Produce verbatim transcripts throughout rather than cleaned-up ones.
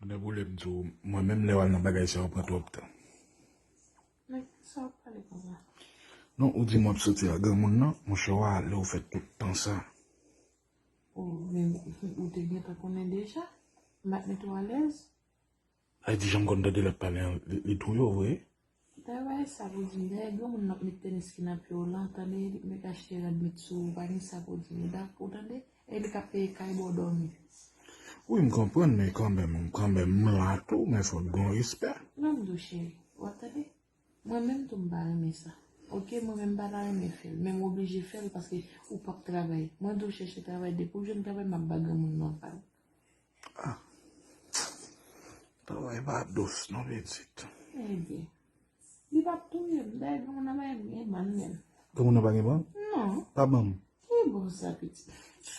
Konnen pou lè m di w, mwen menm lè w al nan bagay sa yo pran twòp tan. Men sa w ap pale konsa? Non, ou di m w ap soti ak granmoun nan, monchè w ale w fè tout tan sa. Ou men ou te gentan konnen deja? M ap mete w alèz? Ay di jan m konn tande l ap pale an, li, li touye w vre? Travay sa pou di m, dayè granmoun nan ap met tenis ki nan pye w lan, tande, li k mèt achte rad met sou ou, pa gen sa pou di m, ou dakò, tande? E li k ap peye kay ba w dòmi. Wi, m konprann, men kanmenm, kanmenm, m la tou, men fòk gen yon respè. Lè m di w cheri, w ap tande? Mwen menm tou m pa renmen sa. Oke, mwen menm m pa ta renmen fè l, men m oblije fè l paske ou p ap travay. Mwen di w chèche travay, depi w jwenn travay, m ap ba granmoun nan pa l. Ah. Travay pa dous non pitit. Ebyen, li p ap touye m. Dayè, granmoun nan pa gen ban menm. Granmoun nan pa gen ban? Non. Pa ban m. Ki bon sa, pitit?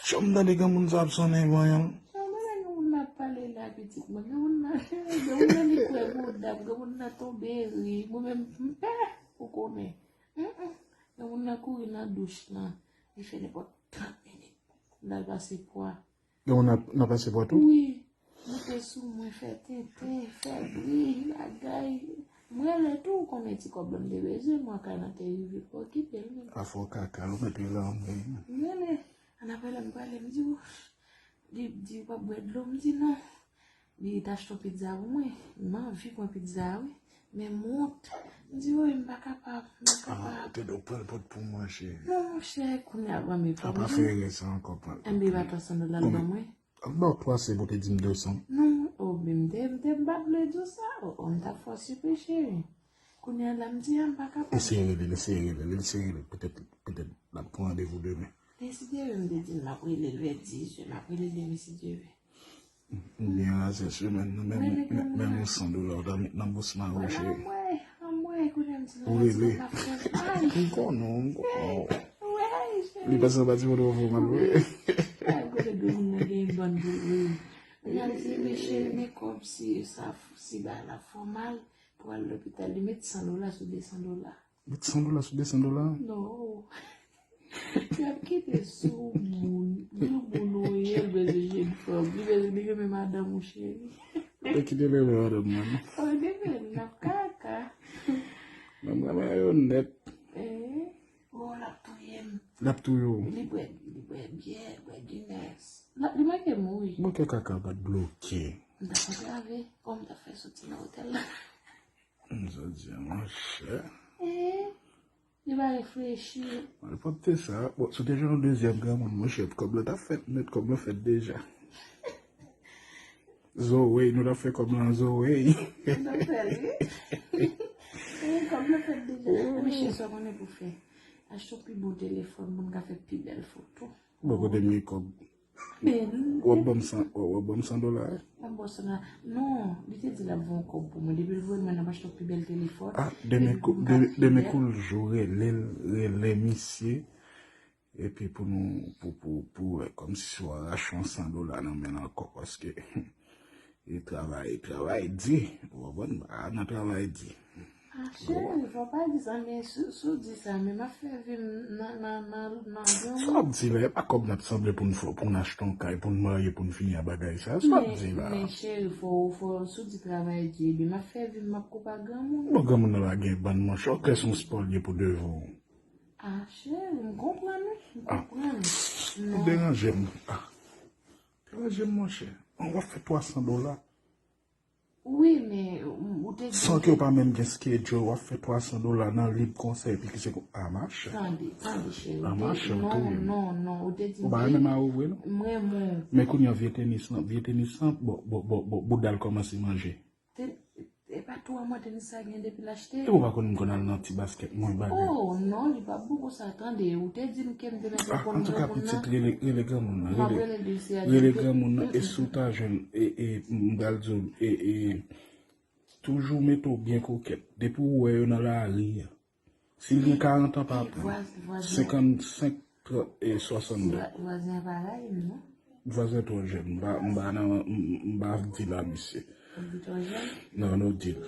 Jan m tande granmoun sa ap sonnen ban yon. Jan m tande granmoun nan ap pale la, pitit mwen. Granmoun nan, granmoun nan li kwè gon dam, granmoun nan tonbe ri. Mwen menm, m pè, ou konnen. Mm, mm. Granmoun nan kouri nan douch lan. Li fè nenpòt trant minit. L al pase pwa. Gen moun nan, nan pase pwa tou? Wi. Moute sou mwen, fè tenten, fè bri, bagay. Mwen rele tou, ou konnen ti kòb la m te bezwen, mwen ka nan te rive pou okipe l menm. A fò kaka, ou mèt rele anmwey. M rele, ann apre lè m prale, m di w, li di w p ap bwè dlo, m di non. Li t achte yon pizza pou mwen, m anvi pran pizza wi, men m wont. M di woy, m pa kapab, m pa kapab. Ah, te dwe pran l pot pou mwen, cheri. Non, monchè, kounye a ban m Pa, pa fè erè sa ankò, pran l. Enben, pa twa san dola l ban mwen. Bon, twa se pou te di m de san. Non, oh, men m te, m te, m pa t vle di w sa. Oh, oh, m t ap fè w sipriz, cheri. Kounye a la, m di, a, m pa kapab. Eseye rele l, eseye rele l, eseye rele l. Petèt, petèt, l ap pran randevou demen. Men si Dye vle, m te di l, m ap rele l vè dizuit, m ap rele l demen, si Dye vle. Oubyen a se semèn nan, menm, menm yon san dola, w ta met nan bous mari w, cheri. Anmwey, anmwey, kounye a m di, Ou rele. M ap fè, ay, M konnen w, m konnen w. Wey, cheri. Li pase anba ti moto fò mal vre. Ay, kote granmoun nan gen bann pou l rele. Li al di, men cheri, men kòb si sa, si bagay la fè w mal, pou al lopital, li met san dola sou de san dola. Met san dola sou de san dola? Non. Y ap kite sou moun. Li moun ou ye, l bezwen jèn fanm. Li bezwen, li renmen madanm ou, cheri. Ou te kite l renmen madanm nan. Oh, li renmen l, l ap kaka. Mwen, mwen renmen yo nèt. Eh, oh, l ap touye m. L ap touye w. Li bwè, li bwè byè, bwè Guinness. L ap, li manke mouri. Bouke kaka pa t bloke. M t ap antrave, kòm m t ap fè soti nan otèl la. M sa di, monchè. Eh, li pa reflechi. Mwen pap te sa. Bon, si w te jwenn yon dezyèm granmoun, monchè, kòb la t ap fèt nèt, kòb la fèt deja. Zorèy, nou t ap fè kòb la an zorèy. M t ap fè l, wi. Eh, kòb la fèt deja. Monchè, sa w konnen pou fè. Achte yon pi bon telefòn, pou n ka fè pi bèl foto. Bon, kote m gen kòb? Men, W ap ban m san, w ap ban m san dola, eh? M ap ba w san dola. Non, li te di l ap voye yon kòb pou mwen. Depi l voye l, mwen ap achte yon pi bèl telefòn. Ah, demen, Epi pou m demen, ka demen fiyè. Kou l jou, rele l, rele misye. Epi pou nou, pou, pou, pou wè, kòmsi si w arache yon san dola nan men l ankò, paske e travay, travay di. Ou konprann? A, nan travay di. Ah, cheri, fò w pa di sa, men si, si w di sa, men m ap fè vi m nan, nan, nan, nan granmoun. Sa w ap di la, e pa kòb n ap sanble pou n fè, pou n achte yon kay, pou n marye, pou n fini a bagay sa. Sa w ap di la? Men, men cheri, fò, fò, si w di travay di, ebyen m ap fè vi m, m ap koupe ak granmoun. Bon, granmoun nan pa gen bann manchè, se yon spò l ye pou devan w. Ah, cheri, m konprann ou, m Ah. konprann. Ou Non. deranje m. Ah. Deranje m, monchè. An, w ap fè twa san dola. Wi, men ou te di. San ke w pa menm gen schedule, w ap fè twa san dola nan lib konsa, epi ki se kon, a machè. Tande, tande, cheri. A machè, ou Non, touye m. Non, non, ou te di. Ou pa renmen mari w vre, non? Mwen, mwen. Men kounye a vye tenis lan, vye tenis lan, bon, bon, bon, bon, bouda l kòmanse manje. Te, e pa tou an mwen tenis sa gen depi l achte. E ou pa konn m konn al nan ti baskèt mwen bagay. Oh, non, li pa bon konsa, tande. Ou te di m ke m te mèt Ah, reponn antouka, granmoun pitit, nan. Rele, rele granmoun nan, M ap rele, rele dosye a rele depi. Granmoun nan, Mm, e si w ta jwenn, e, e, m pral di w, e, e, toujou mete w byen kokèt. Depi w wè yo nan lari a. Si l gen karant an, pa pran. Senkannsenk, trant, e, swasannde. Vwazen an pa rayi m, non? Vwazen twò jèn. M pa, m pa nan, m, m pa di la, misye. Ou di twò jèn? Non, nou di l.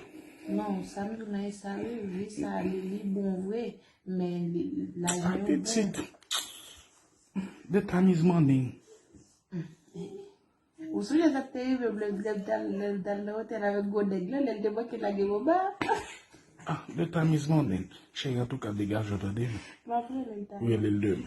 Non, sa m di w nan e sa, wi, vi sa, li, li bon vre, men li, lajan yo bon. Pitit. The time is money. Ou sonje sa k te rive m lè lè m t al lè m t al nan otèl avèk gwo nèg la, lè l te manke lage m anba? Ah, the time is morning. Cheri, antouka, degaje w, tande. M ap rele l ta. Ou rele l demen.